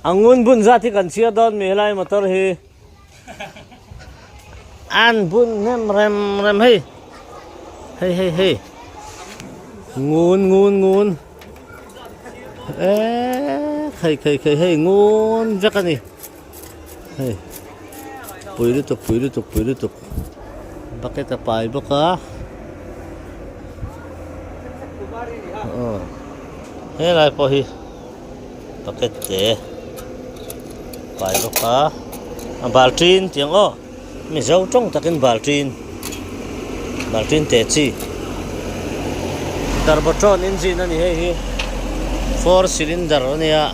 A ngun bun zat hi kan chhiar dawn mi helai motor hi an bun hnem rem rem hei hei hei hei ngun ngun ngun eee khei khei khei hei ngun vek a ni hei pui lutuk pui lutuk pui lutuk bucket a pai bawk a aw helai pawh hi. Bucket te pai bawk a a baltin tih ang aw mizo tawng takin baltin baltin te chi carbotron engine a ni hei hi four cylinder a nia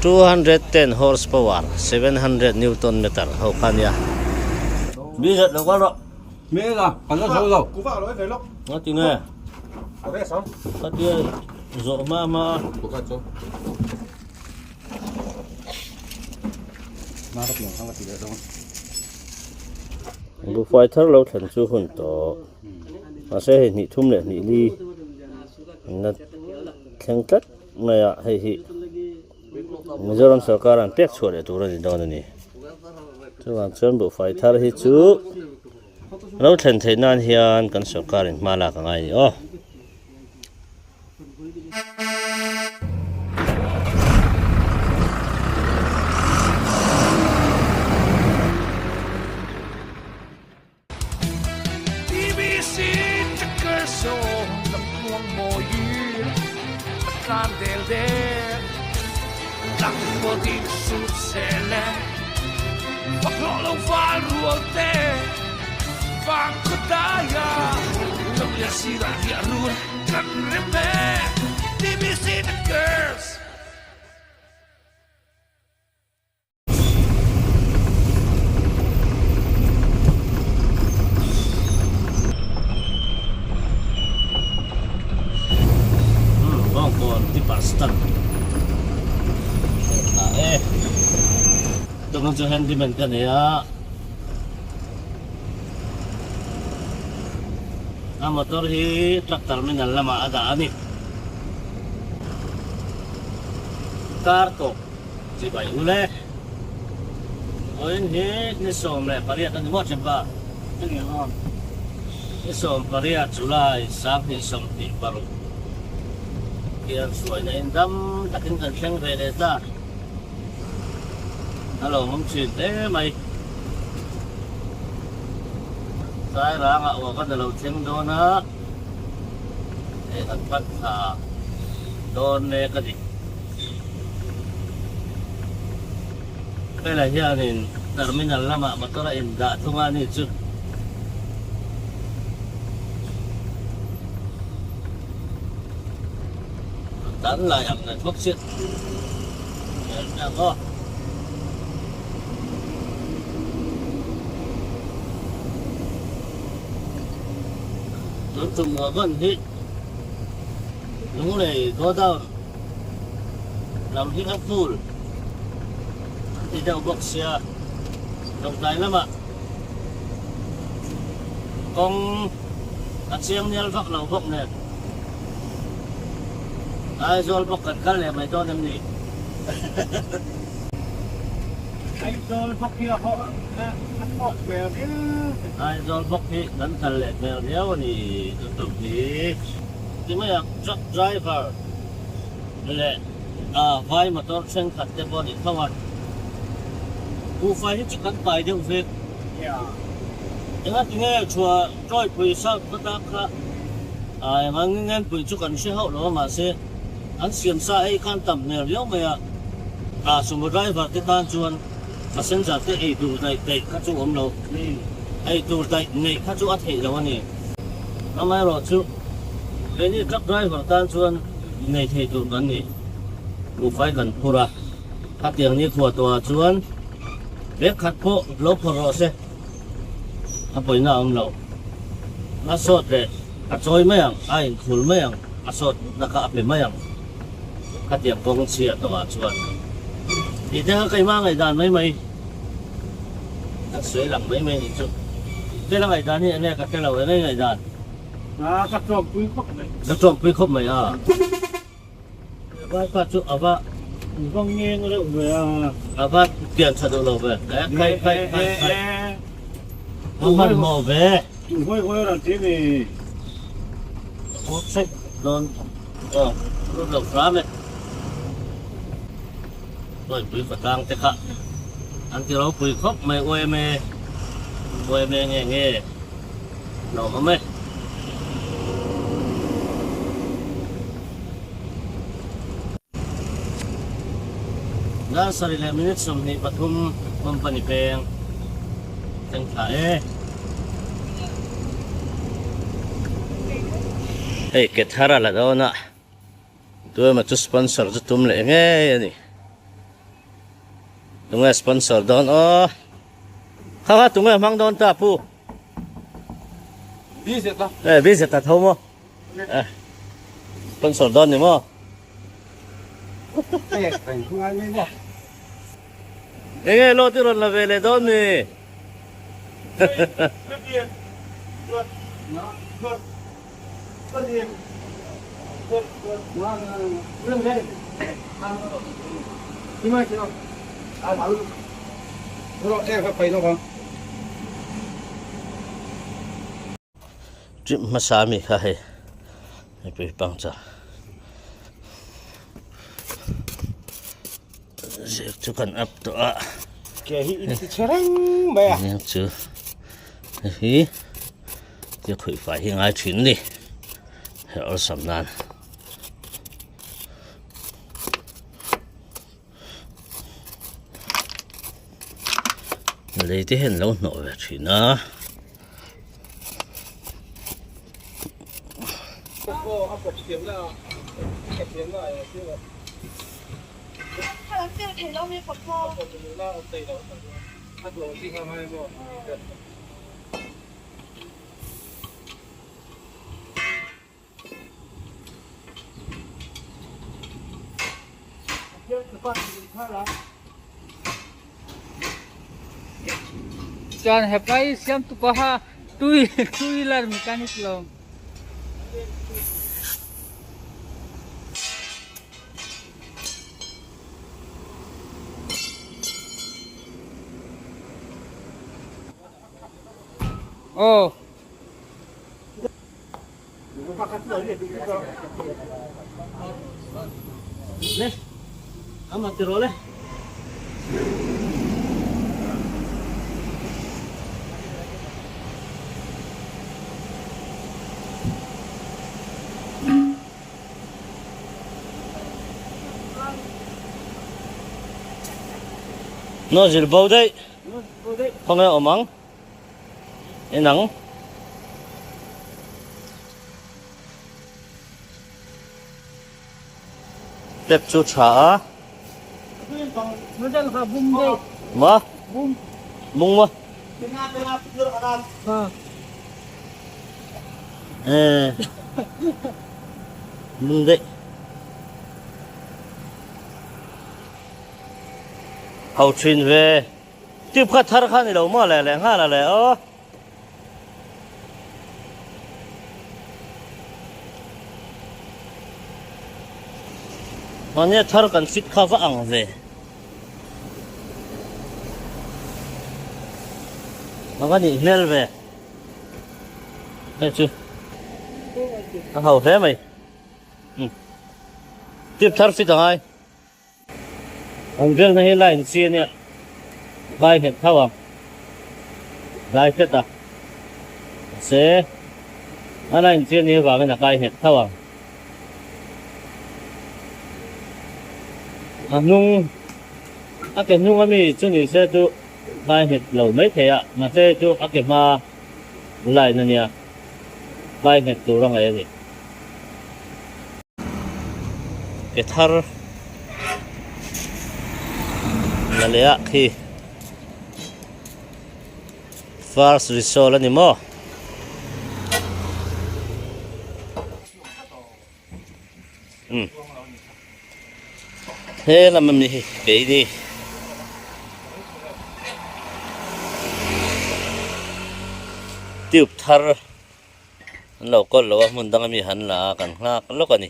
210 horse power 700 newton meter ho kha a nia. Bi zat lo kal rawh. Hmel a, kan la zo lo. Nga ti nge? Ka tia zawh hma hma a. Buhfai thar lo thlen chu hun tawh. Mahse hei hnih thum leh hnih li an la thleng tlat mai a, hei hi Mizoram sorkar an pek chhuah leh tur a ni dawn a ni. Chuvang chuan buhfai thar hi chu Lo thlen theih nan hian kan sorkar in hma lak a ngai a ni aw. Bawngkawn tipper stand tha e tunah chu handyman ka nei a a motor hi truck terminal lamah a dah a ni car tawp chibai ule vawiin hi ni 18 a ni maw Chempa ni 18 July 2026 hian hruaina in dam takin kan thleng ve leh ta a lo awm thin hle mai Sairangah uakan a lo thleng dawn a hei kan pan thla dawn mek a ni. Helai hianin terminal lamah motor a indah thung a ni chu. Dan lai ang reng bawk si. Tun tum wagon hi Lunglei godown lam hi a full an ti deuh bawk sia Lawngtlai lamah kawng a chiang nial vak lo bawk nen Aizawl bawk kan kal leh mai dawn em ni? Aizawl bawk hi a hawk hmel riau. Aizawl bawk hi kan kal leh hmel riau a ni lutuk hi. Ti mai ang truck driver leh vai motor thenkhat te pawh a ni tho a. Buhfai hi chu kan pai deuh vek. Enga tinge chhuah tawipui south khawtlang kha eng ang ngenpui chu kan hre hauh lo a mahse an siam sa ei khan tam hmel riau mai a. Sumo driver te tan chuan passenger te ei tur daih daih kha chu awm lo. Ei tur daih neih kha chu a theih lo a ni. Amaherawhchu keini truck driver tan chuan nei thei tur kan ni. Buhfai kan phur a, khatiang ni khuah tawhah chuan bag khat pawh lo phawrh rawh se, a pawina a awm lo. A sawt leh a chawi mai ang, a inkhul mai ang, a sawt na kha a pe mai ang. Khatiang kawng chhia tawhah chuan tih te kha keimah a ngaihdan mai mai, ka sawi lang mai mai ni chu. Tel a ngaihdan hi enge ka hre lo, enge i ngaihdan? Ka tlawmpui khawp mai. Ka tlawmpui khawp mai a. Vai pa chu a va An va ngeng reuh ve a. A va pian tha duh lo ve. Khai khai khai khai. A hmanhmawh ve. Tu huai huai ran ti ni. Kut sek dawn. Aw, lut lo hram e. Tuaipui patang te kha an ti ropui khawp mai uaime uaime nge nge lo awm e. Dar sarih leh minute 23 company peng thleng thla e. Hei ke thar a la dawn a. Tuema chu sponsor chu tum leh ngei a ni. Tunge sponsor dawn aw. Kha kha tunge hmang dawn ta pu. Bizet a. Eh bizet a tho maw. Eh sponsor dawn ni maw. Enge lawt i rawn la ve leh dawn mi. Trip hmasa mi kha hei mipui puncture zir chu kan up tawh a ke hi in ti che reng mai a chu hei hi Tia khawih fai hi ngai thin ni he awlsam nan. Lei te hian lo hnawh ve thin a. Chuan hepa hi siam tu paha two wheeler mechanic lo. Aw. Le ama ti rawh le. Nozzle bo daih. Khawnge awm ang? En ang. Step chu tha a. Ma? Bung ma? Eh. Bung daih. Ho thin ve. Tube kha thar kha ni lo maw leh leh nghal a leh aw. Mahnia thar kan fit kha va ang ve. A va nih hmel ve. Hei chu a ho hle mai. Tube thar fit a ngai. An velna hi line chi a nia, vai nghet tho ang, vai hret a, mahse a line chi a nih avangin a kai nghet tho ang. A hnung, a ke hnung ami chu ni se chu vai nghet lo mai thei a, mahse chu a ke hma line a nia, vai nghet tur a ngaih a ni. Ke thar la leh ah khi first result a ni maw um he lam ami hi keini tube thar. An lo kawl lo a, hmun danga mi han la a, kan nghak lawk a ni.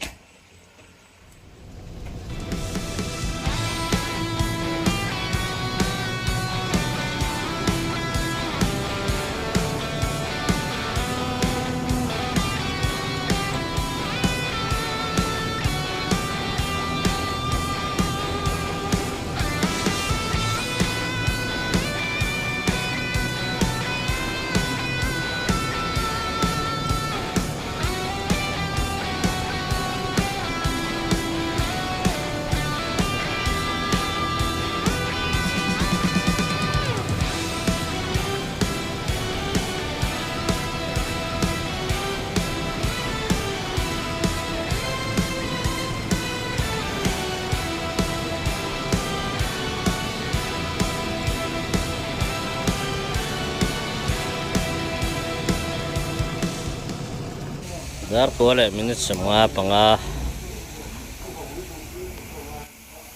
Dar kua leh minute 55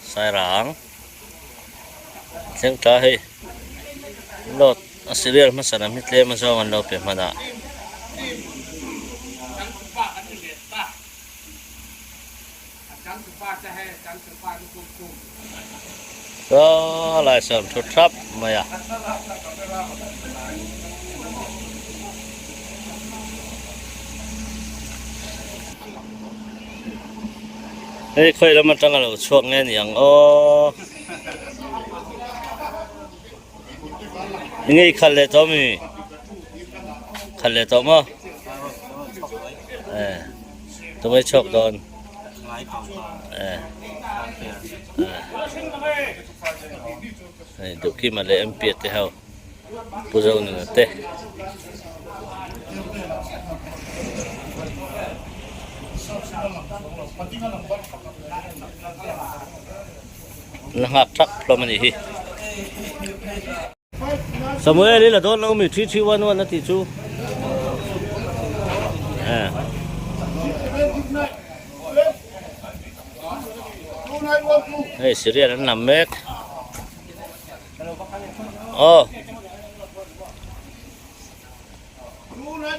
Sairang thleng ta hei load a serial hmasa lam hi tlem azawng an lo pe hman a. Saw lai sawn thu thap mai a. Hei khawi lam atanga lo chhuak nge ni ang aw. Enge i khalh leh tawh mi? Khalh leh tawh maw? Eh. Tumai chhuak dawn. Eh. Hei Duhkima leh MP te ho. Pu Zonuna te. La nghak thak hlawm a nih hi. Samuel i la dawn lo mi 3311 a tih chu. Eh. Hei serial an lam mek. Aw.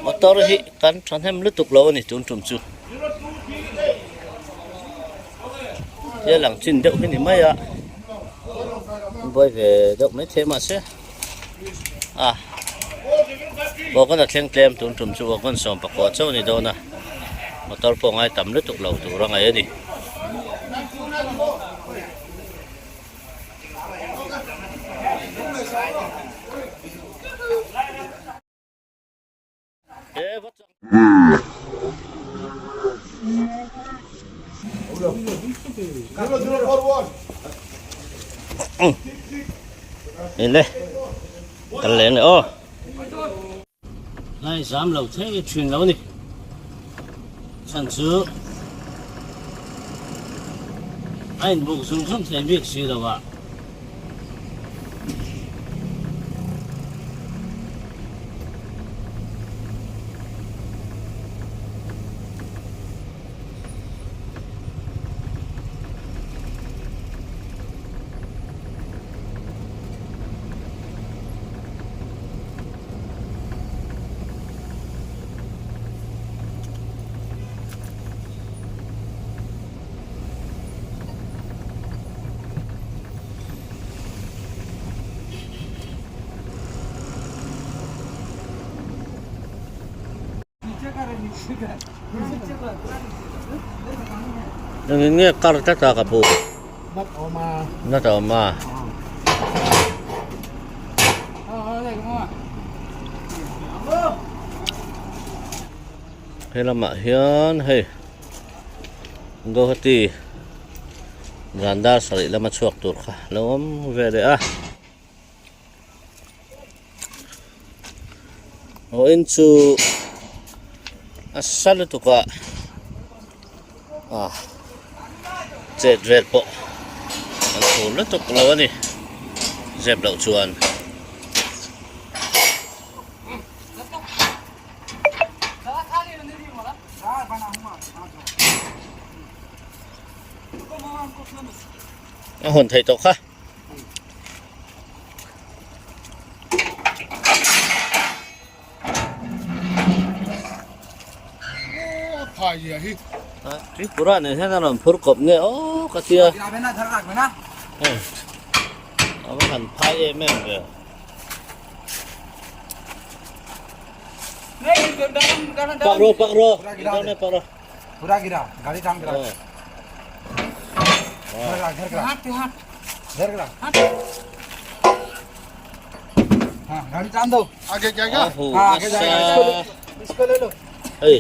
Motor hi kan thahnem lutuk lo a ni tun tum chu. Thil lang chin deuh hi ni mai a. Buai ve deuh mai thei mahse a Bawkawn a thleng tlem tun tum chu Bawkawn 14 chauh a ni dawn a. Motor pawh ngai tam lutuk lo tur a ngaih a ni. Ile kan leng leh aw lai zam lo thei thin lo ni chhan chu a inbuk zung zung thei bik si lo a. Engin nge kar tlat a ka pu? Nat awm a. Nat awm a. He lamah hian hei Guwahati zan dar sarih lama chhuak tur kha lo awm ve leh a. Aw in chu a sa lutuk a ah chet vel pawh an phur lutuk lo a ni zep loh chuan. A hawn theih tawh kha. Tripura nen hian a rawn phur kawp nge aw ka tia. A va han phai em em ve. Pak ro pak ro. Pak ro. Pura gira gari tang gira. Gari tang do. Aage jayega. Aage jayega. Isko le lo. Hei.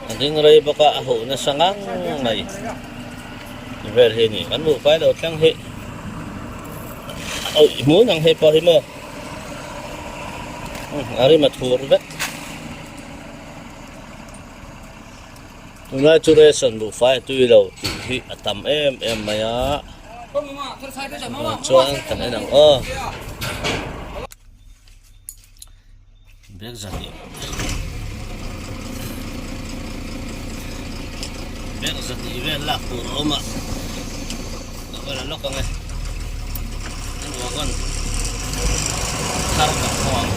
A ding rei bawk a a huh nasa ngang mai. Vel hi ni kan buhfai lo thleng hi. Oi hmun ang hei pawh hi maw. A rim a thur vek. Tunlai chu ration buhfai a tui lo tih hi a tam em em mai a chuan kan en ang aw bag zahnih. Bag zahnih vel lak tur a awm a, ka va la lawk ang e. An wagon thar kan hmu ang.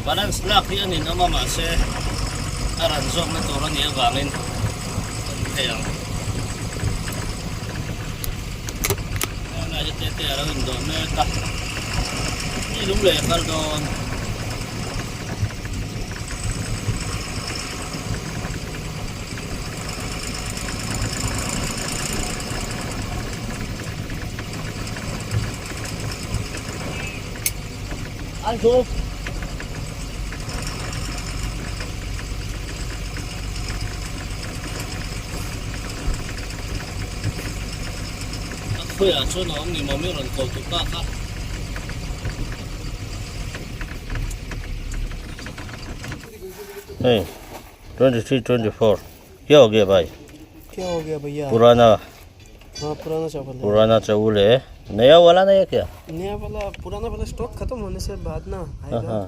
Balance lak hi a ninawm a mahse a ran zawkna tur a nih avangin kan thei ang. Helai hi te te a lo indawh mek a, mi lung leh a kal dawn. A khawiah chuan a awm ni maw mi rawn ko tu pa kha. Hei 23 24 kya ho gaya bhai क्या हो गया भैया purana हाँ पुराना चावल है purana chawul hai naya wala nahi hai kya नया वाला पुराना वाला स्टॉक खत्म होने से बाद ना हाँ आएगा हाँ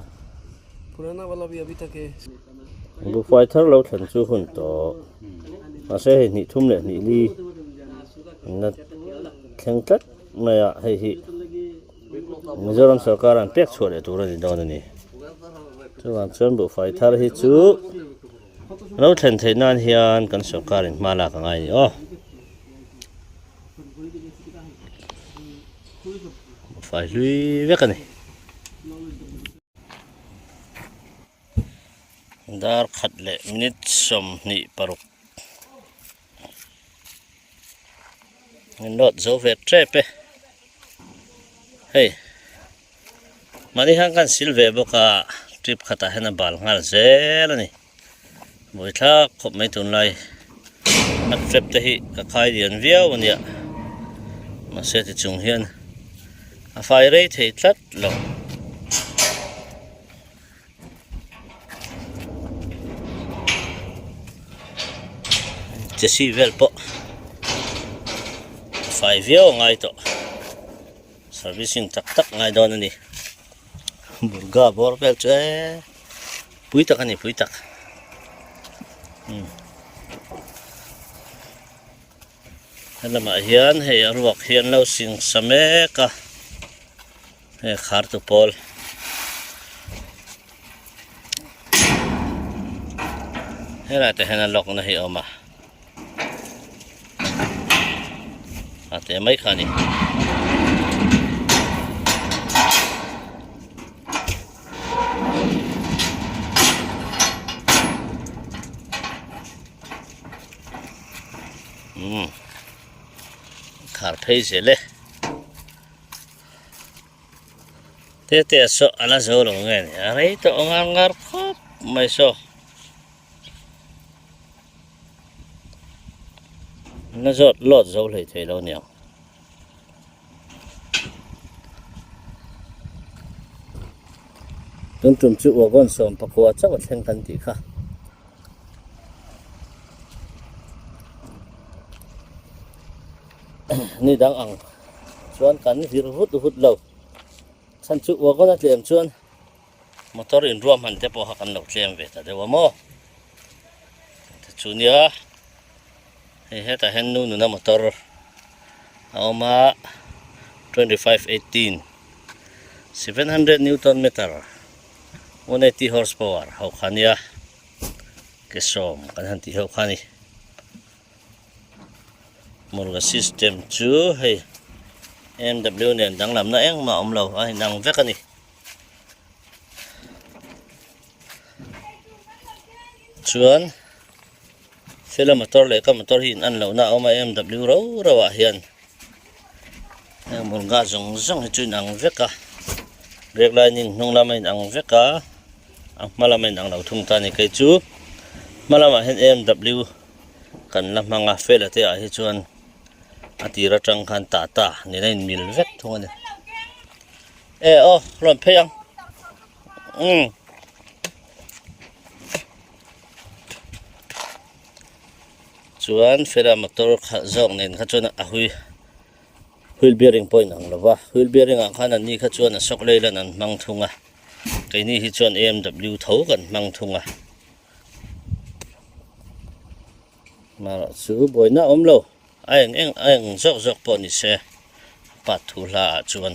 पुराना वाला भी अभी तक है buhfai thar lo thlen chu hun tawh mahse hei hnih thum leh hnih li na thleng tlat mai a hei hi Mizoram sorkar an pek chhuah leh tur a ni dawn a ni chuvang chuan buhfai thar hi chu lo thlen theih nan hian kan sorkar in hma lak a ngai a ni aw buhfai hlui vek a ni. Dar khat leh minute 26 min load zo ve tep e hei mahni hian kan sil ve bawk a trip khatah hian a bal nghal zel a ni buaithlak khawp mai tunlai a trip te hi ka khai lian viau a nia mahse ti chung hian a fai rei thei tlat lo. Chassis vel pawh a fai viau a ngai tawh servicing tak tak ngai dawn a ni burga bawr vel chu eee pui tak a ni pui tak umm helamah hian hei a ruak hi an lo singsa mek a. Hei khar tu pawl helai te hian a lock na hi a awm a a te mai kha a ni. Umm khar phei zel e. Te te saw a la zo lo nge ni a rei tawh ngar ngar khawp mai saw la zawt lawt zo hlei thei lo niang tun tum chu wagon 19 chauh a thleng kan tih kha. Ni dang ang chuan kan vir vut vut lo chhan chu wagon a tlem chuan motor in ruahman te pawh kha kan lo tlem ve ta deuh a maw chu nia hei hetah hian nu nuna motor a awm a 25 18 700 newton meter 180 horsepower ho kha nia ke sawm kan han tih ho kha a ni. Murga system chu hei MW nen danglamna engmah a awm lo a inang vek a ni. Chuan fela motor leh ka motor hi in an lohna a awm a MW ro ro ah hian heng murga zawng zawng hi chu inang vek a brake lining hnung lama inang vek a a hma lama inang lo thung ta a ni kei chu hma lamah hian MW kan la hmang a fela te ah hi chuan a tir atang khan tata nen a inmil vek thung a ni e aw rawn phei ang umm chuan fela motor khalh zawk nen kha chuan a hui wheel bearing pawh a inang lo va wheel bearing ah khan an ni kha chuan a sawk lei lan an hmang thung a keini hi chuan A M W tho kan hmang thung a. Mara chu buaina a awm lo, a eng eng a eng zawk zawk pawh ni se pat thu hla ah chuan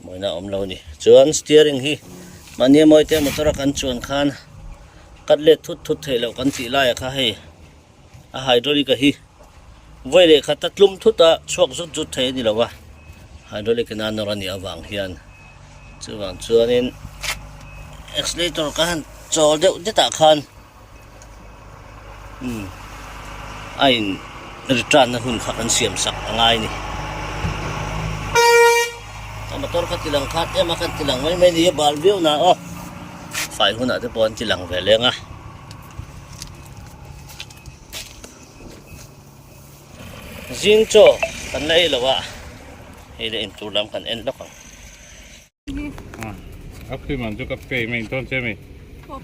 buaina a awm lo a ni. Chuan steering hi mahni mawi te motor a kan chuan khan cut let thut thut theih loh kan tih lai ah kha hei a hydraulic a hi vawi leh khat a tlum thut a chhuak zut zut thei a ni lo a, hydraulic in a nawr a nih avang hian chuvang chuanin accelerator ka han chawl deuh det ah khan umm a in return na hun kha kan siam sak a ngai a ni a motor kha ti lang khat em a kan ti lang mai mai ni a bal viau na aw fai hunah te pawh an ti lang ve leng a. Zing chaw kan la ei lo a, hei le intur lam kan en lawk ang. A phi man chu ka pei mai dawn che mi.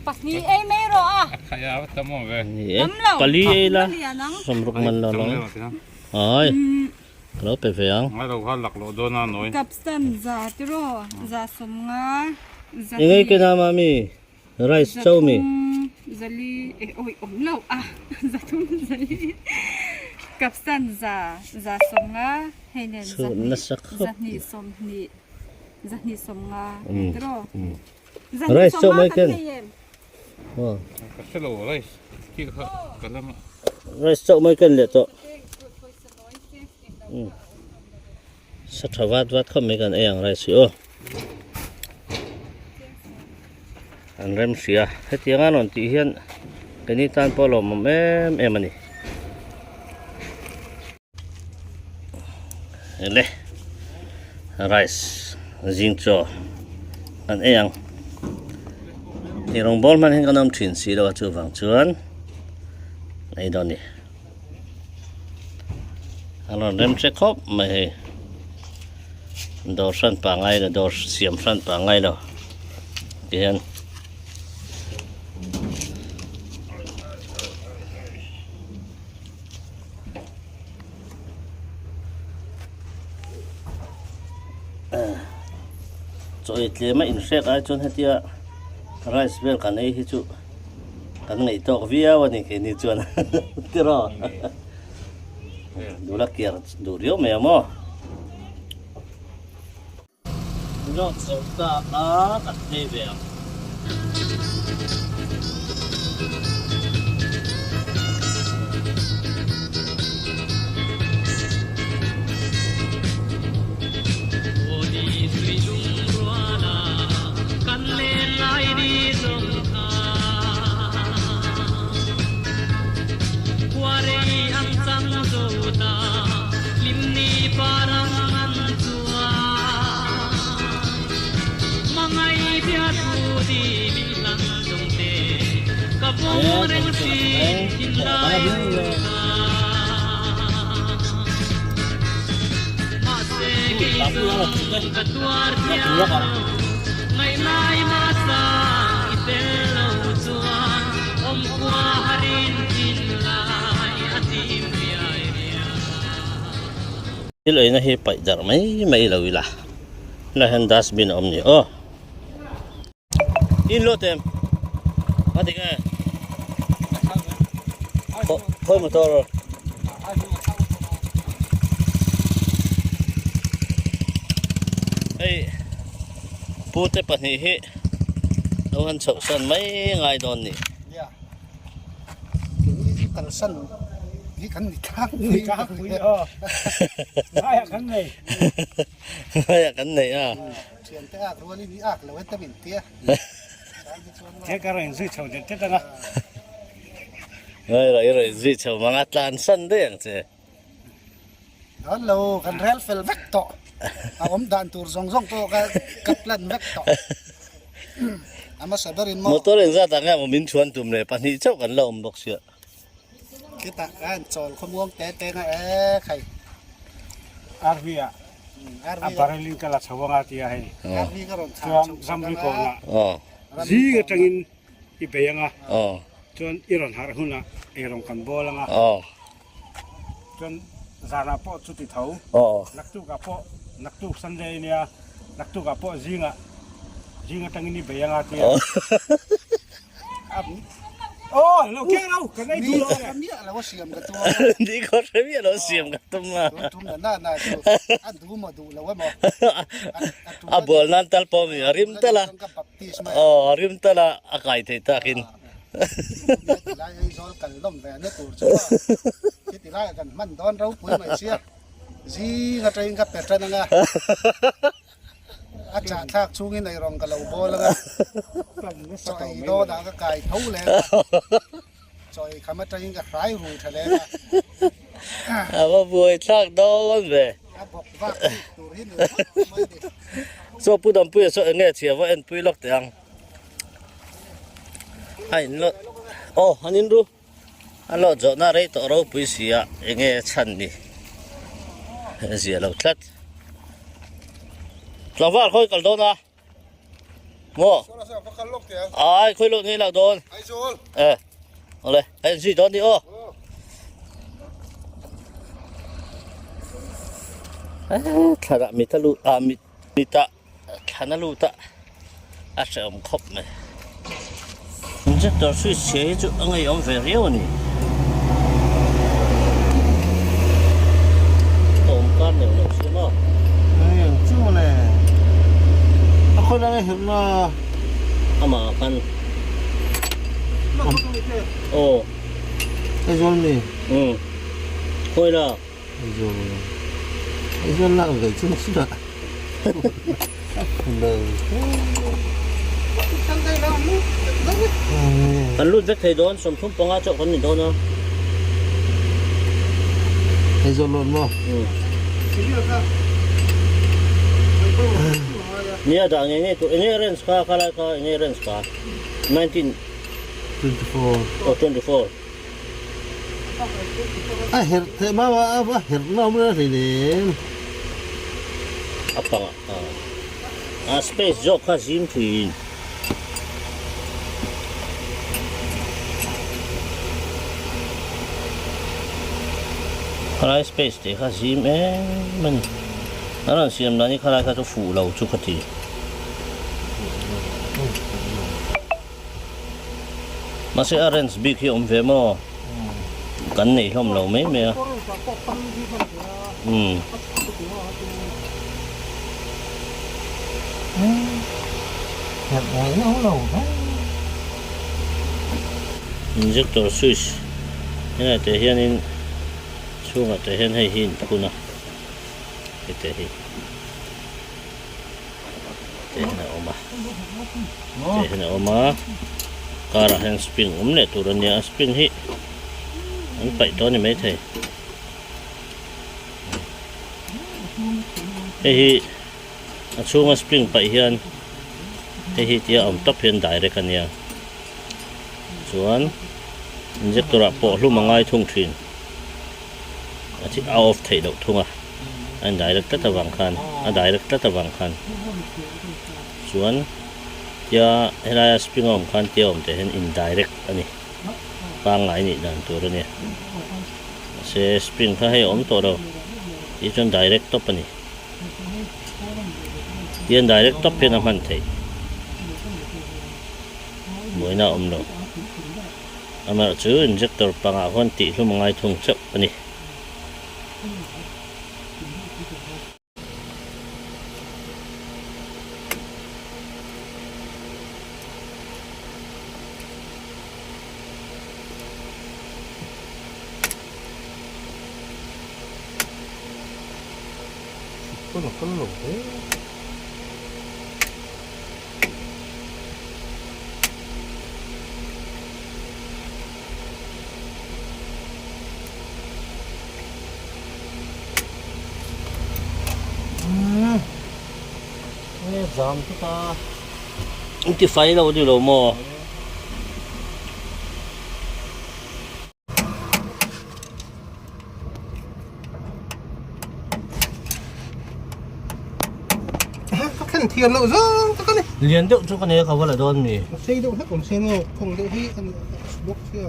Pahnih ei mai rawh a. A khai a tam awm ve. Ni e, pali ei la, sawmruk man lo lang. Ai, ka lo pe ve ang. Ngai lo kha lak loh dawn a nawi. Kapstan za tiraw, za sawmnga, za Engei ke na mami? Rice cho mi. Zathum zali eh awi awm lo a zathum zali kapsan za za sawmnga hei nen zahnih zahnih sawmhnih zahnih sawmnga tiraw zahnih sawmnga kan nei em. Ka hre lo rice khi kha ka lam a. Rice chauh mai ken leh tawh. Sa tha vat vat khawp mai kan ei ang rice hi aw. An rem hria hetiang a rawn tih hian keini tan pawh a lawmawm em em a ni. Ele rice zing chaw kan ei ang. Ei rawng bawl hman hian kan awm thin si lo a chuvang chuan ei dawn a ni. A rawn rem che khawp mai hei dawr hran pah ngai lo dawr siam hran pah ngai lo ti hian chaw ei tlem a inhrek ai chuan hetia rice vel kan ei hi chu. Kan ngaih tawk viau a ni keini chuan tiraw duh la kiar duh riau mai ang maw. Zawk zo ta a kan phei ve ang. Thil eina hi paih darh mai mai lo ila helai hian dustbin a awm ni aw. In lo tem a dik e khawi motor hei pu te pahnih hi lo han chhoh san mai ngai dawn ni. Kalsan hi kan ni tlangpui tlangpui aw ngaiah kan nei ngaiah kan nei a. Thiante ak rualin i ak lo e ta min tia. Che ka rawn zui chho det det anga. Ngai rawh i rawn zui chho mang a tlan san daih ang che. Dawn lo kan rel fel vek tawh. A awm dan tur zawng zawng pawh ka ka plan vek tawh. A hmasa berin maw. Motor engzat ah nge maw min chhuan tum le pahnih chauh kan la awm bawk sia. Khitah khan chawl khawmuang te te nga e khai. RV ah a barrel in ka la chho anga tia hei. RV ka rawn chhah Chuan ramri kawnah zing atangin i bei anga chuan i rawn harh hunah eirawng kan bawl anga chuan zanah pawh chuti tho naktukah pawh naktuk Sunday ania naktukah pawh zingah zing atangin i bei anga tia. Aw lo keng lo kan ei duh lo Ni miah lo a siam ka tum a. Ni khaw hre miah lo siam ka tum a. Tun tum na na chu a duh maw duh lo emaw. A bual nan tal pawh mi a rim tal a. Aw a rim tal a a kai thei takin. Tilai Aizawl kal lawm ve na tur chu a. Khiti lai kan hman dawn ropui mai sia. Zing atangin ka pe tan anga. A chah thlak chungin eirawng ka lo bawl anga. Chaw ei dawnah ka kai tho leh a. Chaw ei kham atangin ka hrai rui tha leh a. A va buai thlak dawn ve. A bawk vak bik tur hi ni phawt mai ni. Chaw pu Dampuia saw eng nge chhia va enpui lawk teh ang. A in lawt aw an in ru a lawt zawhna rei tawh ropui si a eng nge chhan ni zia lo tlat tlangval khawi kal dawn a maw ai khawi lawt ngei lak dawn e awle a in zui dawn ni aw thlanah mit a lut ah mit mitah Thlan a lut a, a hrehawm khawp mai. Injector switch chhia hi chu a ngeiawm ve riau a ni. Awm kar neuh neuh si maw? Eng chu mawle. A khawi lai a herh na. Amah ah khan. Aw. Aizawl mi? Umm. Khawi la? Aizawl. Aizawl lak ve chu chutah. Kan lut vek thei dawn 35 chauh kan ni dawn a. Aizawl lawn maw? Nia dah ngei ngei tur enge range kha khalai kha enge range kha 19 24 oh 24. A herh theih hma a a herh na awm reng hleinem. A pangah a space zawk kha zim thin. Khalai space tih kha zim em a ni. A rawn siam dan hi khalai kha chu fuh lo chu ka ti. Mahse a range bik hi a awm ve maw? Kan nei hlawm lo mai mai a. Umm. Injector switch helai te hianin chhungah te hian hei hi inphun a heti hi. Te hian a awm a te hian a awm a car ah hian spring awm leh tur a nia a spring hi an paih tawh a ni maithei hei hi a chhunga spring paih hian hei hi tia awm tawp hian direct a nia chuan injector ah pawh hlum a ngai thung thin a a off theih loh thung a. A in direct tlat avang khan a direct tlat avang khan chuan tia helaia spring a awm khan tia awm teh hian indirect a ni pangngai nih dan tur a nia mahse spring kha hei a awm tawh lo tih chuan direct tawp a ni tihian direct tawp hian a hman theih buaina a awm lo amaherawhchu injector pangah khuan tih hlum a ngai thung chauh a ni. In ti fai lo ni lo maw? Ka thlen thiam loh zawng tak a ni. Lian deuh chu ka nei a ka va la dawn mi. A sei deuh hlek awm se maw khawng deuh hi a ni bawk sia.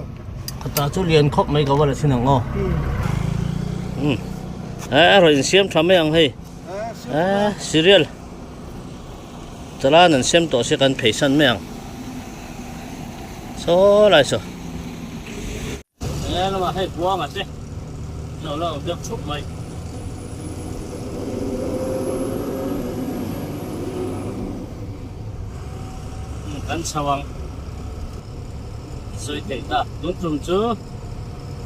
Ka ta chu lian khawp mai ka va la chin ang aw. Um. A rawn insiam tha mai ang hei. A serial. Chalan an siam tawh se kan pheisan mai ang. Saw lai saw. hei buanga te lo la awm deuh thup mai. Kan chho ang sawi theih ta. Tun tum chu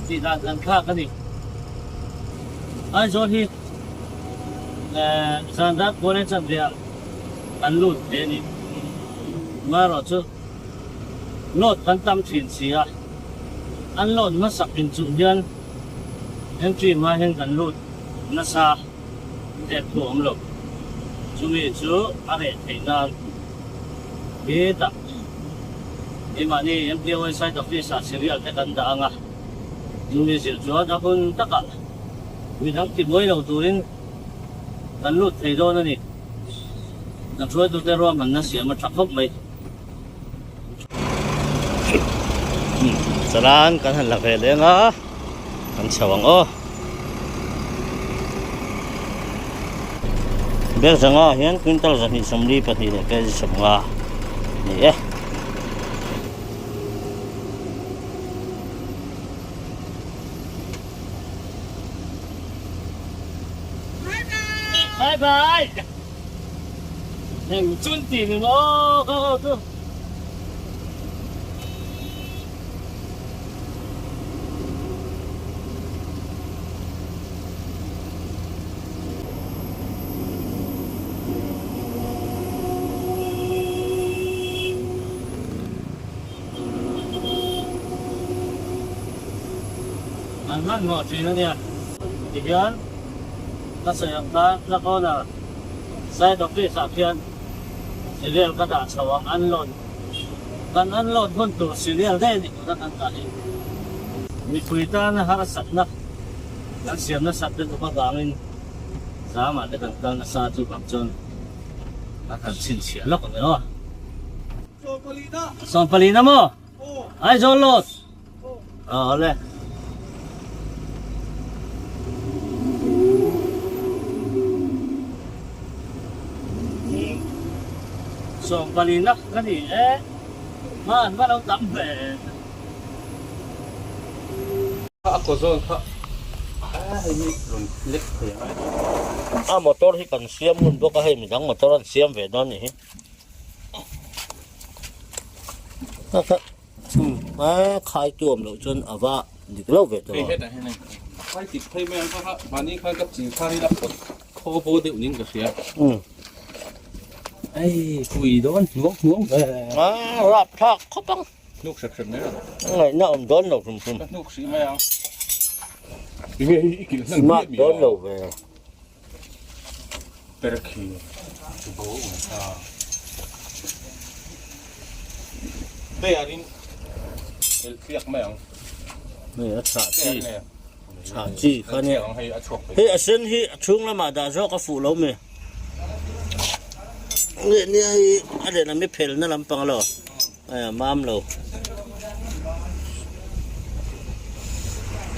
tih dan kan thlak a ni. Aizawl hi zan rat kual en chanve ah kan lut ve a ni. Amaherawhchu load kan tam thin si a, an load hmasak inchuh hian entry hma hian kan lut nasa tep thu awm lo. Chumi chu a reh theih nan hetah keimahni MPOA site office ah serial te kan dah ang a, chumi zir chuan a hun takah midang tibuai lo turin kan lut thei dawn a ni. Kan hruaitute ruahmanna siam a tha khawp mai. Chalan kan han la ve leng a, kan chho ang aw. Bag zanga hian quintal 242 leh kg 50 ni e. Bye bye. Heng chun ti ni maw ka ho chu. An hmanhmawh thin a nia. Tihian ka sawi ang khan truck owner side office ah khian serial ka dah chho ang unload kan unload hun tur serial daih a ni tuna kan dah hi. Mipui tana harsatna kan siam nasat lutuk avangin zamah te kan kal nasa chuvang chuan a kan chhinchhiah lawk ang e aw. Sawmpalina maw? Aizawl Load. Awle. Sawmpalina ka ni e. Hman va lo tam ve. A kaw zawn kha hei hi rawn lek thei ang. A motor hi kan siam ngun bawk a hei midang motor an siam ve dawn ni hi. A khai tu awm loh chuan a va dik lo ve tawh a. Hei hetah hian hei khai tik phei mai ang kha kha mahni khan ka chil khan ila phawt khaw bo deuh ning ka hria. Ei pui dawn hnuang hnuang ve. A rap thlak khawp ang. Hnuk hrep hrep mai ang. Ngaihna awm dawn lo hrim hrim. Ka hnuk hrih mai ang. Tinge hi i kilh hnan Smart dawn lo ve. Perkhi chu bo awm ta. Bearin el tliak mai ang. Hei a chhah chi chhah chi kha nia. Hei a sen hi a chhung lamah dah zawk a fuh lo mi. Nge nia hei a lehlam hi phelna lampang alo hei a mam lo.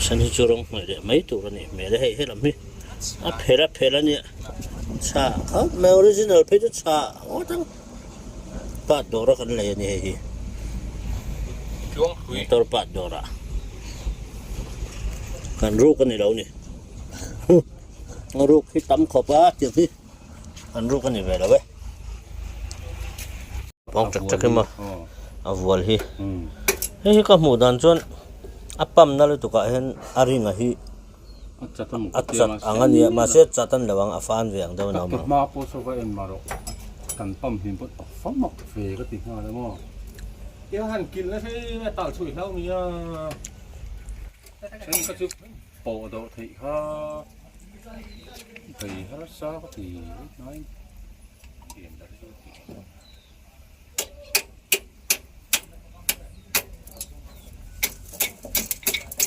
Sen hi chu rawng hnawih leh mai tur a ni hmel e hei helam hi. A phel a phel a nia chhah khawp mai original phei chu chhah ngawt ang part dawr a kan lei a ni hei hi motor part dawr ah kan ruk a ni lo ni ruk hi tam khawp a tiang hi kan ruk a ni ve lo e pawng tak tak emaw a vual hi hei hi ka hmuh dan chuan a pump na lutuk ah hian a ring a hi. A chat ang a nia, mahse chat an lo ang, a fan ve ang deuh a ni awm ang. Ka hma pawh saw va en mah rawh, kan pump hlim pawh a fa mak ve ka ti nghal em aw. Tia han kilh na hrei a tal chhuih hlau nia. Then ka chu pawh dawh theih kha bei harsa ka ti hnai.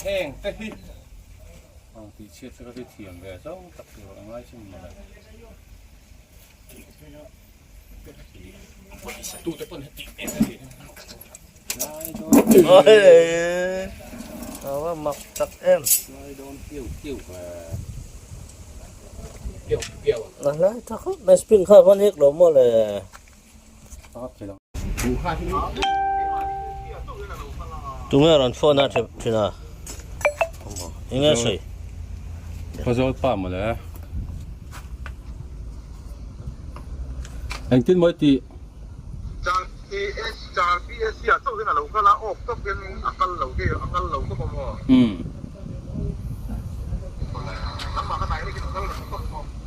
Heng te hi ang tih chhiat chu ka ti thiam ve zo tak tur a ngai chu ni lo. Tu te pawn heti em em hi. Lai dawn. Oi. Awa mak tak em. Lai dawn piu piu ve. Piu piu. Lai tak mai spring kha van hek lo maw le. Tunge rawn phone a thin a. Enge sawi? Khawzawl pa mawle. Engtin maw i tih?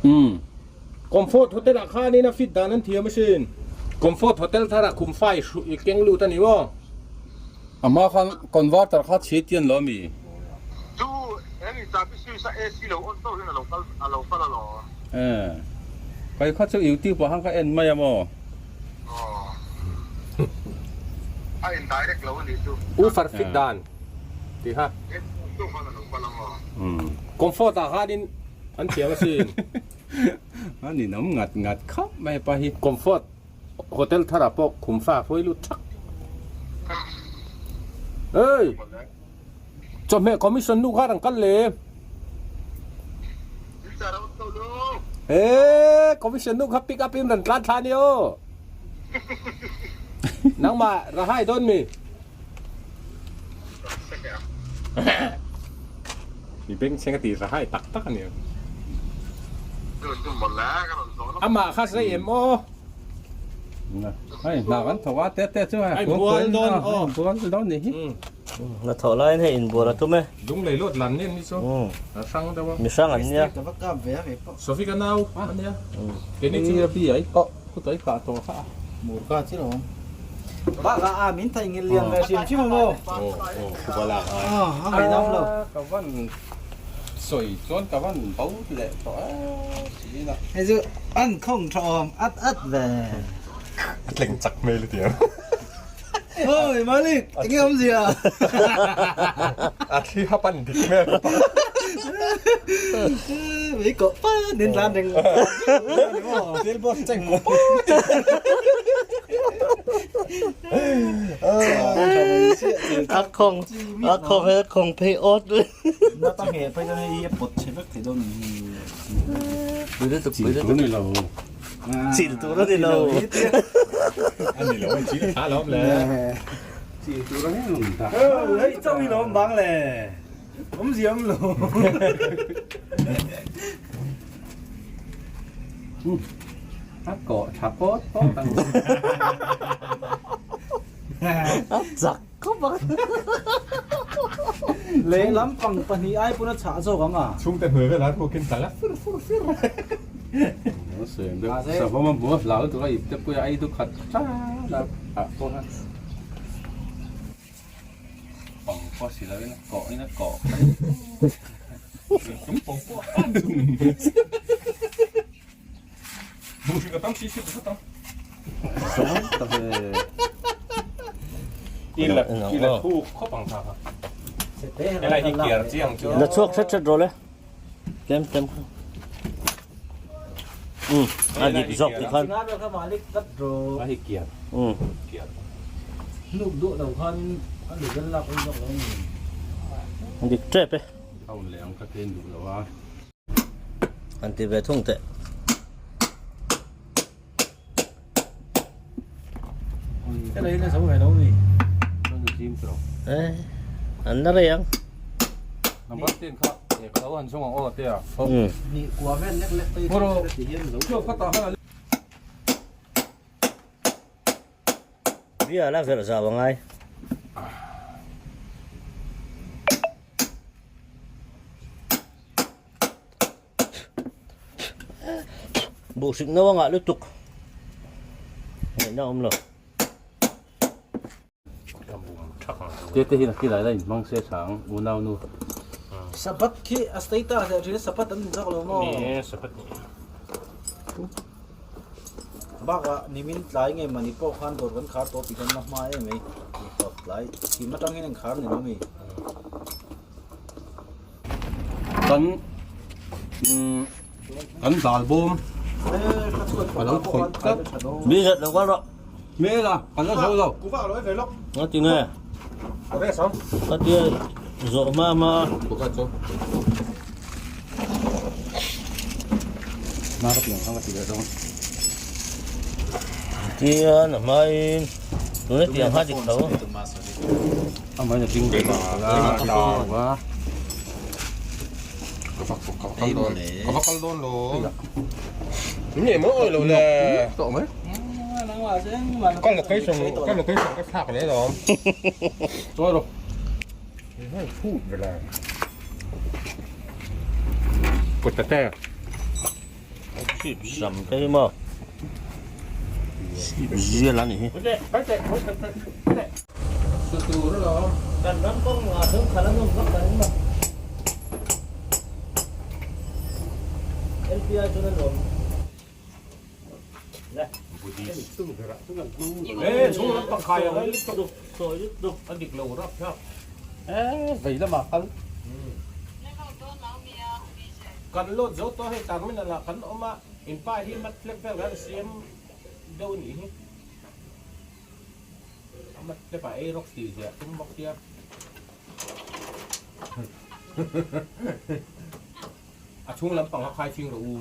Umm. Comfort Hotel ah khanin a fit dan an thiam asin. Comfort Hotel thar ah khum fai i keng lut a ni maw? A hma khan converter kha chhi tian lo ami? Chu hemi chabi switch a AC lo on tawh hian a lo kal a lo kal alawm. Eh. Kai kha chu youtube ah khan ka en mai a maw? Aw. A in direct lo anih chu. U far fit dan tih kha. AC on tawh khan a lo kal ang aw. Comfort ah khanin an thiam asin. A ninawm ngat ngat khawp mai pa hi. Comfort Hotel thar ah pawh khum fa hruai lut thak. Hey! Chawhmeh commission nu kha rang kal le. Hey! Commission nu kha pick up in ran tlan thla ni aw. Nangmah rahai dawn mi. Mi bengchheng a ti rahai tak tak a nia. Amah kha zei em aw. Hei hna kan thawk a te te chu hei bual dawn aw bual dawn ni hi. Hna thawh laiin hei inbual a tum e. Lung lei lawt lan nen ni chu a hrang deuh a. Mi hrang an nia. Sophie ka nau a nia. Keini chu. Bi ai pawh khutah i kah tawh kha a. Murka chi lo. Bak a min thei ngil lian ve hrim hrim a maw? Aw aw khupa lak a. A ngaih dam lo. Ka van sawi chuan ka van bo leh tawh e si na. Hei chu an khawng tha awm at at ve. A tleng chak hmel a tia. Oi Malik, enge awmzia? A thli hap an dik hmel khawp a. Mei kawh pat in tlan reng. Billboard cheng kawh pat. A khawng a khawng he khawng phei awt. Na ta nge phei chuan hei a pawt chhe vek thei dawn ni. Pui lutuk pui Chil lutuk. tur ni lo. Chil tur a ni lo. A ni lo a chil tha lawm le. Chil tur a ni lo ta. Hei chauh i lawm bang le. Awmzia awm lo. A kawh tha pawt pawt ang. A chak khawp ang. Lehlam pang pahnih ai pawn a chhah zawk ang a. Chhungte hnuai velah an hmukin tlang a fir fur fir. Savawm a hmu a hlau tur a ip te pui a ei du khat tha la ah pawh a. Pang pawh si lo in a kawh in a kawh mai. Pang pawh a Buh hrik a tam si si ta tam. Zawng ta ve. I la i la thuk khawp ang ta kha. Helai hi kiar chiang chu. La chhuak hret hret rawh le. Tlem tlem kha. Um, a dik zawk ti khan. A hi kiar. Um. Kiar. Hnuk duh lo khan a level lak awm zawk lo ni. Dik tep e. A un leh ang ka ten duh lo a. An ti ve thung teh. Eh, an la rei ang. Number 10 kha e ka lo han zawng ang aw te a. Um. Ni kua vel lek lek phei chu ti hian lo. Chu ka ta khan Bia la verh zau angai. Buh hrik no angah lutuk. Ngaihna awm lo. Te te hi na kilai la inhmang se tha ang unau nu. Sapat khi a state ah thin sapat an ni zawk lo maw? Ni e sapat ni. Bakah nimin tlai nge mani pawh khan dawr kan khar tawh tih kan la hma em ei. Ni tawp tlai thim atang hian an khar ni lo mi. Kan kan dal bawm a lo khawih tlat. Mi zat lo kal rawh. Hmel a kan la zo lo. Nga ti nge? Ka tia zawh hma hma. Na ka piang kha ka ti leh dawn. Tian a hmain tuna tiang kha dik tho. A hmain a ding ve la. Ka va kal dawn ka va kal dawn lo. Nge maw awi lo le. Tawh mai. Ka location ka location ka thlak leh lawm. Chawi rawh. Hei phut ve la. Potato. Chip sam te hi maw chip zial a nih hi. Kan ram kawng ah chuan khalh a nawm vak ka ring lo. LPI chuan a nuam. Le. E chhung lam pang khai ang Sawi lutuk a dik lo rap thlak. E vei lamah kal. Kan load zo tawh hei terminal ah kan awm a, in pa hi mat flap vel kan siam deuh a nih hi. A mat flap ah ei rawk tih ziah tum bawk sia. A chhung lampang a khai ching rawh u.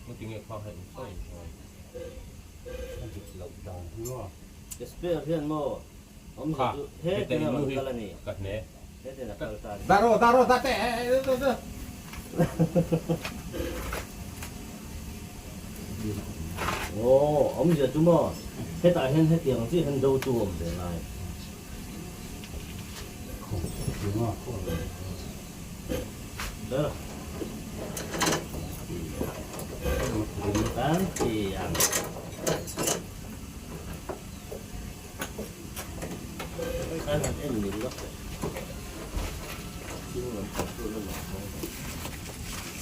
Engti nge kha hei sawi sawi. A dik loh dan hi maw. Spare hian maw awmzia chu he tina rawn kal a ni. Ka hne. He tina kal ta a ni. Dah rawh dah rawh dah teh. Aw awmzia chu maw hetah hian hetiang chiah hian do tu awm ve ngai.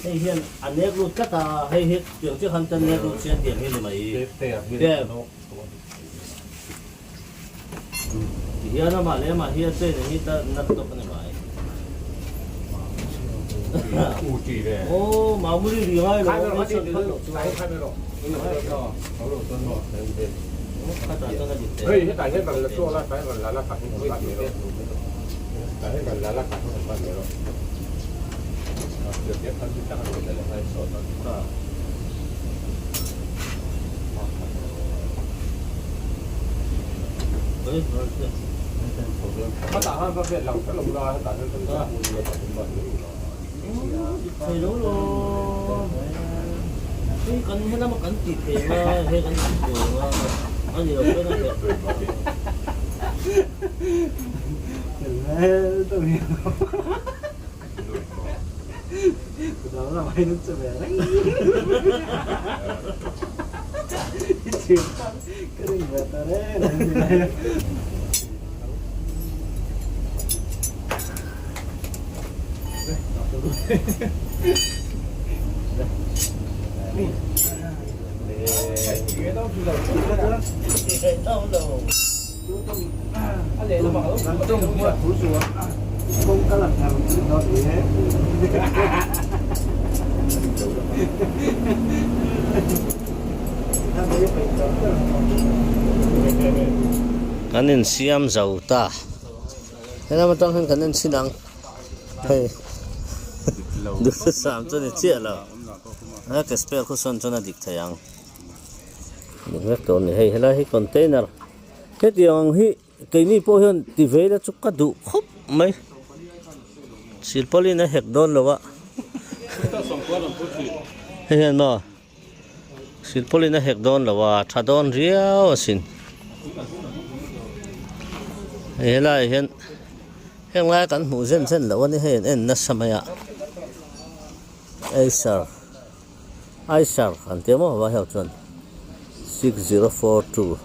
Hei hian a nek lut tlat a, hei hi tiang chiah khan chuan nek lut chian tiang hi ni mai. Ti hian amah leh amah hi a chain ang hi ta nat tawp a ni mai. Aw mamuli ri ngai lo a sawn phal loh chu. Khatah chuan a dik teh. Kan insiam zo ta helam atang hian kan enchhin ang hei duhthusam chu ni chiah lo a ke spare khu sawn chuan a dik thei ang dik vek tur a ni hei helai hi container hetiang ang hi keini pawh hian ti ve ila chu ka duh khawp mai silpauline a hek dawn lo a hei hian maw. Silpauline a hek dawn lo a, tha dawn riau asin. Hei helaiah hian heng lai kan hmuh zen zen loh a ni hei an en nasa mai a. Acer Acer an tia maw vai ho chuan 6042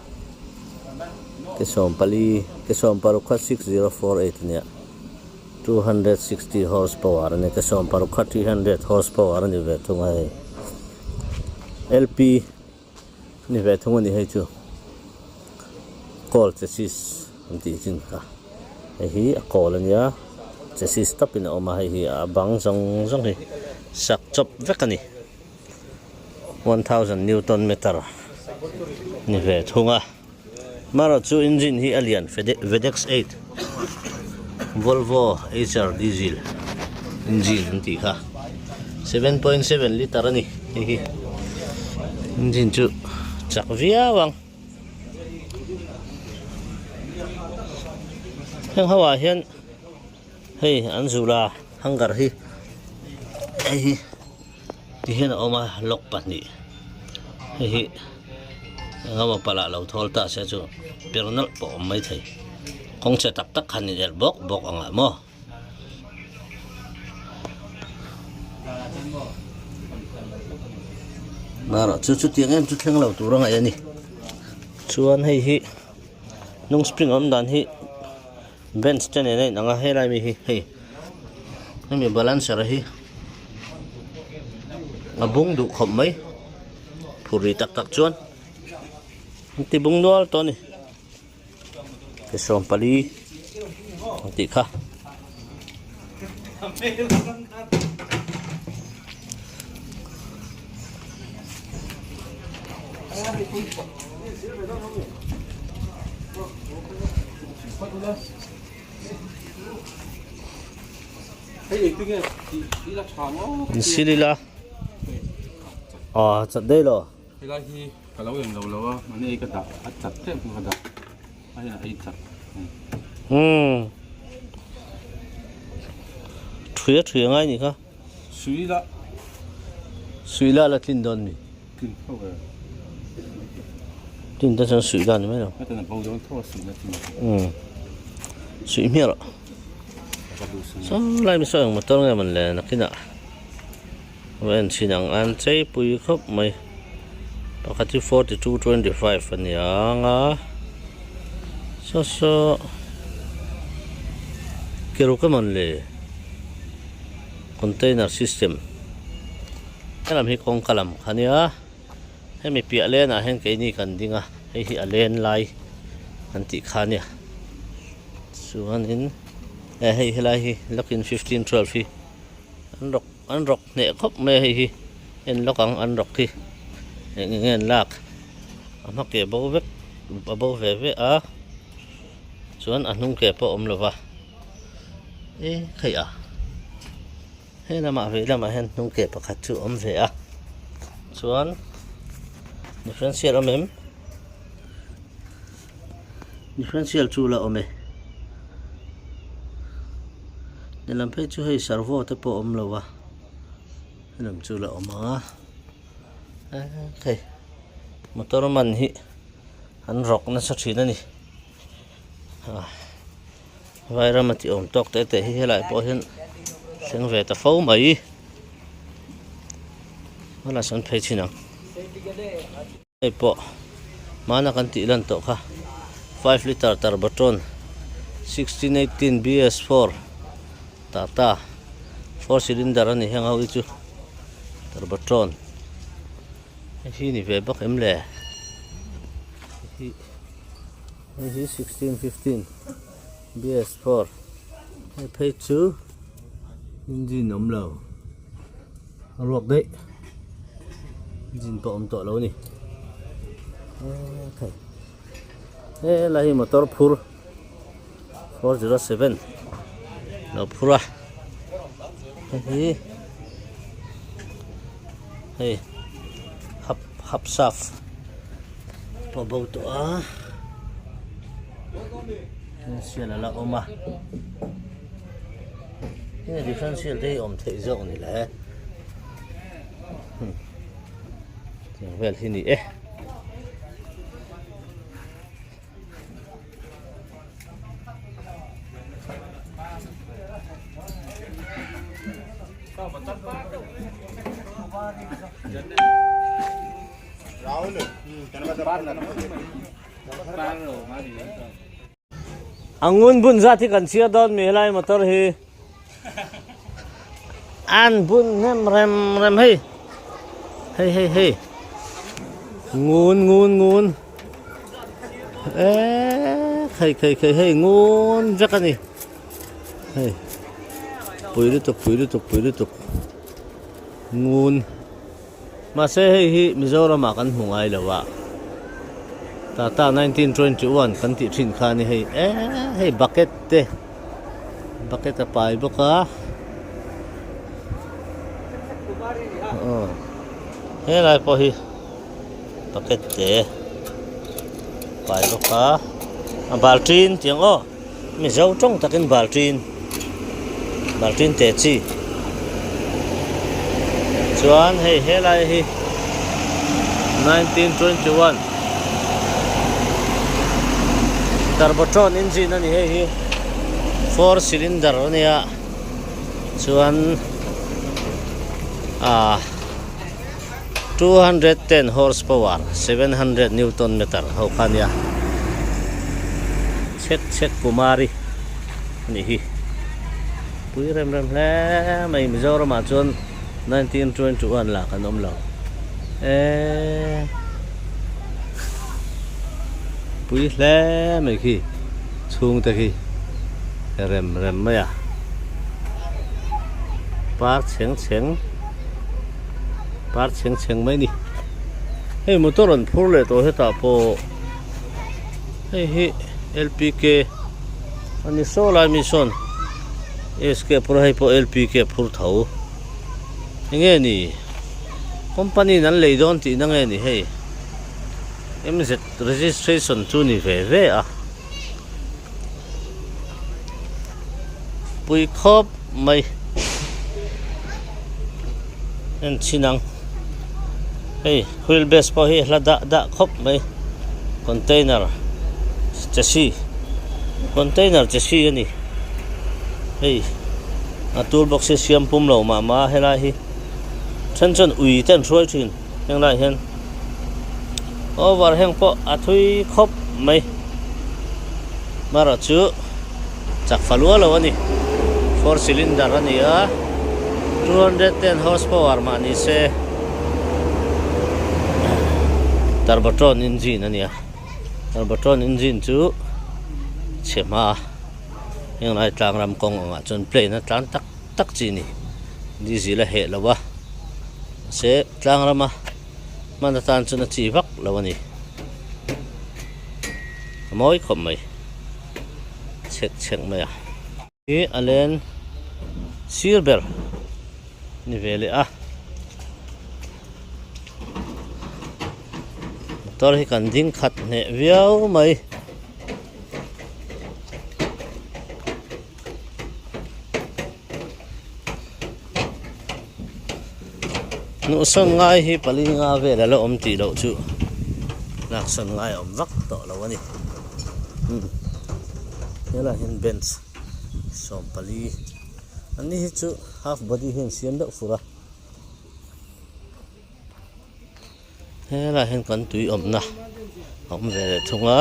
ke 14 ke 16 kha 6048 a nia. 260 horse power a ni ka 16 kha 300 horse power a ni ve thung a hei LP ni ve thung a ni hei chu call chassis an tih chin kha hei hi a call a nia chassis tawpin a awm a hei hi a bang zawng zawng hi sak chawp vek a ni 1000 newton meter ni ve thung a. Marawh chu engine hi a lian Vedex 8 Volvo Eicher diesel engine an tih kha 7.7 litre a ni hei hi engine chu chak viau ang heng ho ah hian hei an zula hanger hi. Hei hi ti hian a awm a lock pahnih hei hi engemaw palh ah lo thawl ta se chu per nawlh pawh a awm maithei kawng chhe tak tak khan inelh bawk bawk ang ah maw. Erawh chu chutiang em chu thleng lo tur a ngaih a ni chuan hei hi hnung spring awm dan hi bench te nen a inang a helai mi hi hei hemi balancer hi a bung duh khawp mai phur ri tak tak chuan an ti bung nual tawh a ni. Ke 14 ang tih kha. Silila. Ah, chat dei lo. Helai hi ka lo en lo lo a, mahni ei ka dah a chat tep ka dah a hian a ei chat Umm Thui a thui a ngai nih kha. Sui la. Sui la la tlin dawn mi. Tlin tho e. Tlin ta chuan sui la ni mai lo. Heta na bo dawn tho a sui la tlin. Umm Sui hmiah rawh. Saw lai mi saw eng motor nge man le nakinah. Va en chhin ang an chei pui khawp mai pakhat hi 42 25 a ni ang a saw saw ke ruk emaw le container system helam hi kawngka lam kha nia hemi piah lenah hian keini kan ding a hei hi a len lai an tih kha ania chuanin hei helai hi locking 15 12 hi an rawk an rawk hneh khawp mai a hei hi en lawk ang an rawk hi eng eng nge an lak a hma ke bo vek a bo ve ve a chuan a hnung ke pawh a awm lo va e khaih a he lamah vei lamah hian hnung ke pakhat chu a awm ve a chuan differential awm em differential chu la awm e. Lehlam phei chu hei servo te pawh a awm lo a helam chu la awm ang a hei motor man hi an rawk nasa thin a ni vairama tih awm tawk te te hi helai pawh hian thleng ve ta fo mai hmanah sawn phei thin ang. Hei pawh hmana kan tih lan tawh kha five litre turboton 1618 BS4 Tata four cylinder a ni heng ho hi chu turboton hei hi ni ve bawk em le hei hi 1615 BS4 hei phei chu engine awm lo. A ruak daih engine pawh awm tawh lo a ni thei helai hi motor phur 407 lo phur a hei hi hei hap hap saf pawh bo tawh a sial a la awm a. Heng differential te hi awm theih zawk ni le tiang vel hi ni e. A ngun bun zat hi kan chhiar dawn mi helai motor hi an bun hnem rem rem hei hei hei hei ngun ngun ngun eee khei khei khei hei ngun vek a ni hei pui lutuk pui lutuk pui lutuk ngun. Mahse hei hi Mizoramah kan hmu ngai lo a, Tata 1921 kan tih thin kha a ni hei e hei bucket te bucket a pai bawk a aw helai pawh hi bucket te pai bawk a a baltin tiang aw. Mizo tawng takin baltin baltin te chi. Chuan hei helai hi 1921 Turbotron engine a ni hei hi four cylinder a nia chuan ah 210 horsepower 700 newton meter ho kha a nia chhek chhek kumari a nih hi. Pui rem rem hle mai Mizoramah chuan 1921 lah kan awm lo e pui hle mai khi chhungte khi rem rem mai a par chheng chheng par chheng chheng mai ni hei motor an phur leh tawh hetah pawh hei hi L_P_K. A ni saw lai mi sawn SK phur hei pawh LPK phur tho enge ni company in an lei dawn tihna nge ni hei MZ registration chu ni ve ve a pui khawp mai en chhin ang hei wheel base pawh hi hla dah dah khawp mai container chassis container chassis a ni hei a tool box hi siam pum lo mah mah a helai hi then chuan ui te an hruai thin heng lai hian over heng pawh a thui khawp mai marawh chu chak fa lua lo a ni four cylinder a ni a 210 horsepower mah ni se turbotron engine a ni a turbotron engine chu chhe hma a heng lai tlang ram kawng angah chuan plane a tlan tak tak chi a ni diesel a heh lo a mahse tlang rama hman atan chuan a chi vak lo a ni a mawi khawp mai. Chhek chhek mai a. Hi a len sir ber ni ve leh a. Motor hi kan ding khat hneh viau mai. Hnuhsawn ngai hi pali nga vel a la awm tih loh chu laksawn ngai a awm vak tawh lo a ni umm helaiah hian bench 40 an ni hi chu half body hian siam deuh fur a helaiah hian kan tui awmna a awm ve leh thung a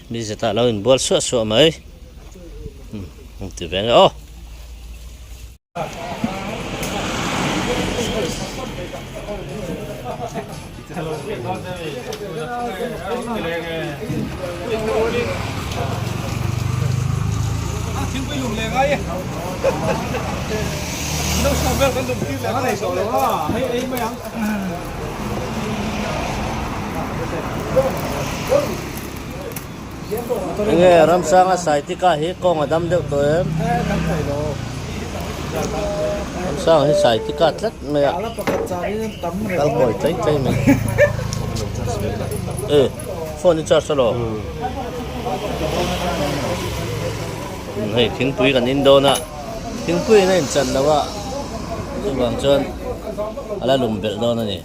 mi zetah a lo inbual suah suah mai umm ti ve nge aw. Enge Ramsanga Saitika hi kawng a dam deuh tawh em? Ramsanga hi Saitika tlat mai a kal kawi tlai tlai mai. E phone i charge a lo. Hei thingpui kan in dawn a thingpui in a inchan lo a chuvang chuan a la lum belh dawn a ni.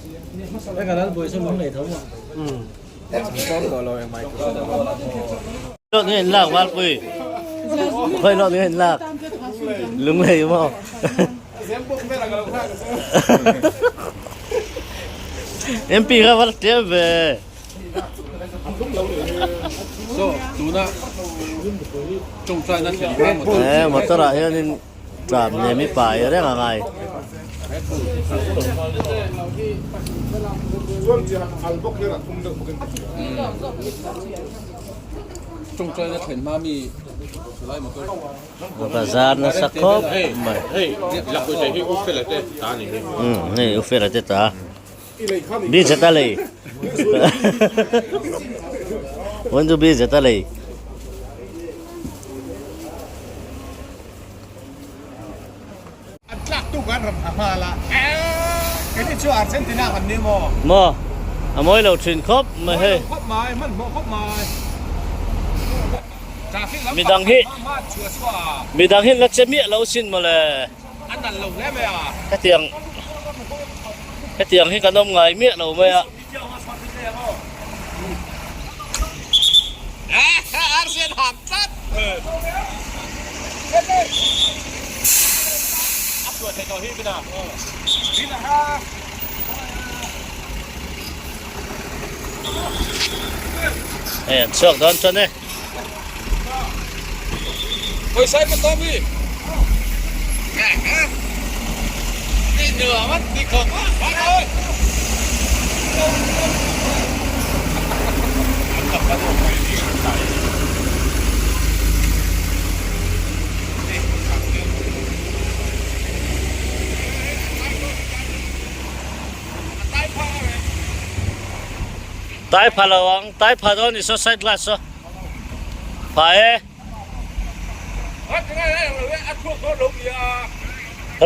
Lawt nge in lak Valpui? Khawi lawt nge in lak? Lunglei maw? MP kha va tlem ve. So, tuna tawngtaina thlen hma motor. Eh, motor ah hianin tlam nem i pai reng a ngai. Tawngtaina thlen hma mi lai motor. Bazar nasa khawp mai. Hei u fela te ta. Bi zeta lei. Wan chu bi zeta lei. An tlak tuk an rawn ha nghal a. Keini chu Argentina kan ni maw? Maw? A mawi lo thin khawp mai hei. Mawi lo khawp mai, hmanhmawh khawp mai. Traffic lam Midang hi hma hma chhuah chhuah a. Midang hi la che miah lo sin mawle. A nalh lo hle mai a. Hetiang. Hetiang hi kan awm ngai miah lo mai a. Hei an chhuak dawn chuan e. Tai pha lo ang tai pha dawn ni saw side glass saw pha e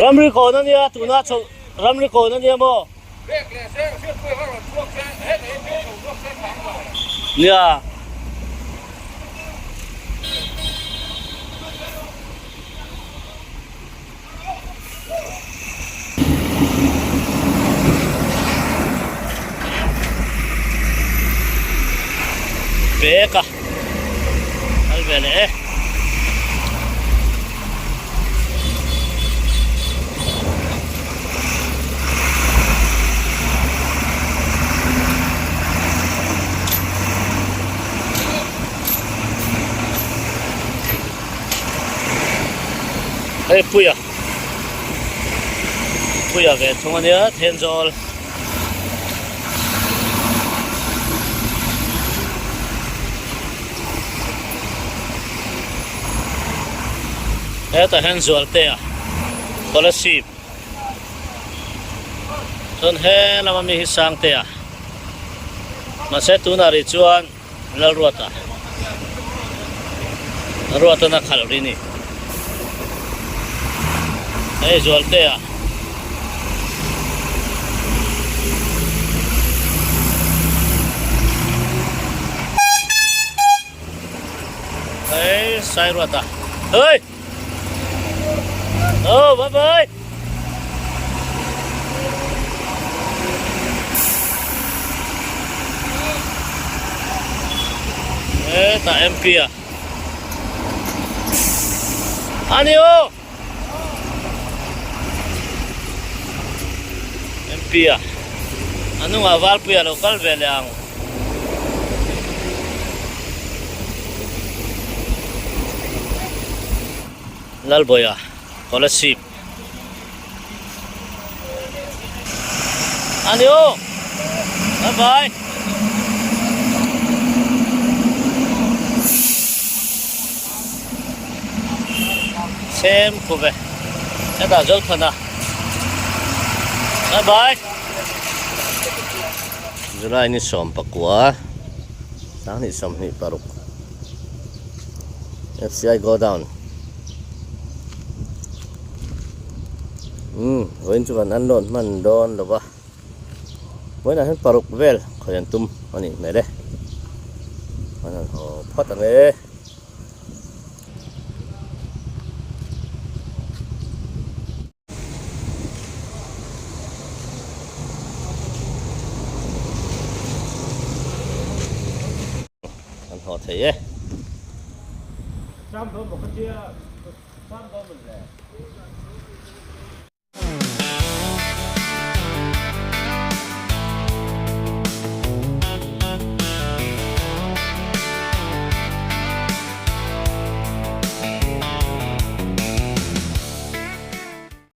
ramri kawn ania tuna chho ramri kawn ania maw nia Pek a kal ve leh e. Hei puia puia ve thung ania Thenzawl hetah hian Zualtea scholarship chuan he lama mi hi Sangtea mahse tunah rih chuan Lalruata Ruatan a khalh ri ni. Hei Zualtea. Hei Sairuata. Hei! Oh, bye bye. Hetah MP a ani aw MP a a hnungah Valpuia lo kal ve leh ang. Lalbawia Kolasib Ani aw Bye bye Sem khuve Hetah Zothana Bye bye July ni 19 26 FCI go down umm vawiin chu kan unload hman dawn lo va vawiinah hian paruk vel khawi an tum a nih hmel e an han haw phawt ang e. Kan haw thei e.